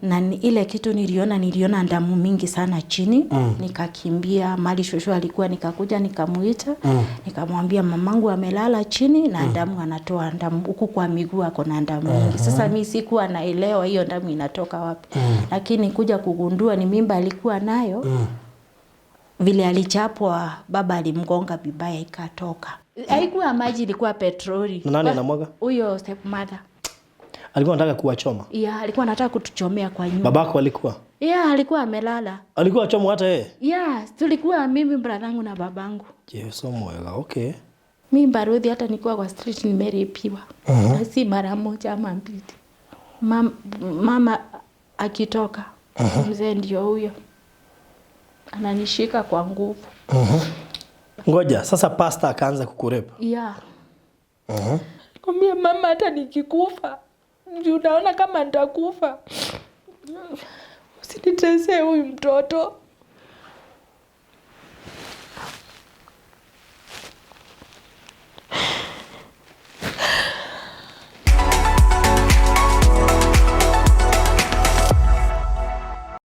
Na ile kitu niliona damu mingi sana chini. Nikakimbia mali shosho alikuwa, nikakuja nikamuita, nikamwambia mamangu amelala chini na damu, anatoa damu huku kwa miguu, ako na damu mingi. Sasa mi sikuwa naelewa hiyo damu inatoka wapi, lakini kuja kugundua ni mimba alikuwa nayo. Vile alichapwa, baba alimgonga vibaya, ikatoka. Haikuwa maji, ilikuwa petroli. Na nani anamwaga? Huyo stepmother. Alikuwa anataka kuwachoma. Yeah, alikuwa anataka kutuchomea kwa nyumba. Babako alikuwa? Yeah, alikuwa amelala. Alikuwa achomwa hata yeye? Yeah, tulikuwa mimi, brother na babangu. Jesu mwega, okay. Mi Mbaruthi, hata nikiwa kwa street nimerapiwa. Na si mara moja ama mbili. Mama akitoka, mzee ndio huyo ananishika kwa nguvu. Ngoja, sasa pastor akaanza kukurape. Yeah. Kwambia mama, hata nikikufa, juu unaona kama nitakufa, usinitesee huyu mtoto.